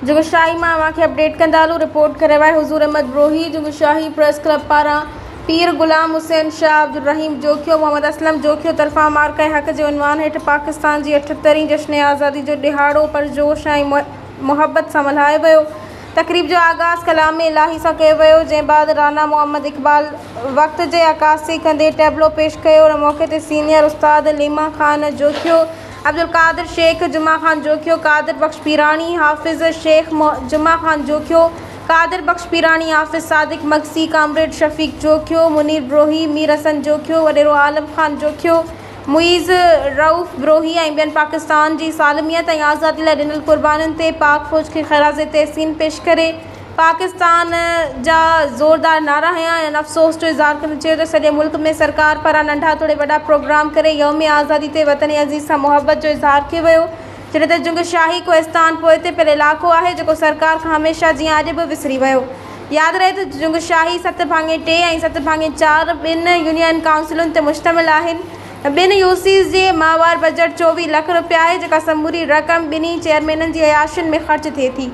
جنگشاهي مان اوهان کي اپڊيٽ ڪندا هلون رپورٽ ڪري رهيو آهي حضور احمد بروهي جنگشاهي پريس ڪلب پاران پير غلام حسين شاهه عبدالرحيم جوکيو محمد اسلم جوکيو طرفان معرڪه حق جي عنوان هيٺ پاڪستان جي اٺهترين جشن آزادي جو ڏهاڙو پرجوش ۽ محبت سان ملهايو ويو تقريب جو آغاز ڪلام الاهي سان ڪيو ويو جنهن بعد رانا محمد اقبال وقت جي عڪاسي ڪندي ٽيبلو پيش ڪيو ان موقعي تي سينيئر استاد ليما خان جوکيو، عبدالقادر شيخ، جمعه خان جوکيو، قادر بخش پيراڻي، حافظ شيخ جمعه خان جوکيو، قادر بخش پيراڻي، حافظ صادق مگسي، ڪامريڊ شفيق جوکيو، منير بروهي، مير حسن جوکيو، وڏيرو عالم خان جوکيو، معيز رئوف بروهي ۽ ٻين پاڪستان جي سالميت ۽ آزادي لاء ڏنل قربانين تي پاڪ فوج کي خراج تحسين پيش ڪري پاڪستان جا زوردار نعرا هنيا ۽ ان افسوس جو اظهار ڪندي چيو ته سڄي ملڪ ۾ سرڪار پاران ننڍا توڙي وڏا پروگرام ڪري يوم آزادي تي وطن عزيز سان محبت جو اظهار ڪيو ويو جڏهن ته جنگ شاهي ڪوهستان پوئتي پيل علائقو آهي جيڪو سرڪار کان هميشه جيان اڄ به وسري ويو. ياد رهي ته جنگ شاهي ست ڀاڱي ٽي ۽ ست ڀاڱي چار ٻن يونين ڪائونسلن تي مشتمل آهن. ٻن يوسيز جي ماهوار بجيٽ 24 لک رپيا آهي جيڪا سموري رقم ٻنهي چيئرمينن جي عياشين ۾ خرچ ٿئي ٿي.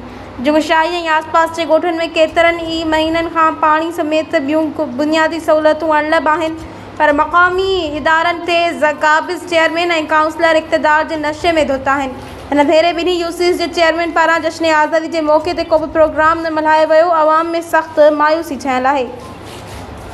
جنگ شاهي ۽ آسپاس جي ڳوٺن ۾ ڪيترن ئي مهينن کان پاڻي سميت ٻيون بنيادي سهولتون اڻلڀ آهن پر مقامي ادارن تي قابض چيئرمين ۽ ڪائونسلر اقتدار جي نشي ۾ ڌت آهن. هن ڀيري ٻنهي يوسيز جي چيئرمين پاران جشن آزادي جي موقعي تي ڪو به پروگرام نه ملهايو ويو، عوام ۾ سخت مايوسي ڇانيل آهي.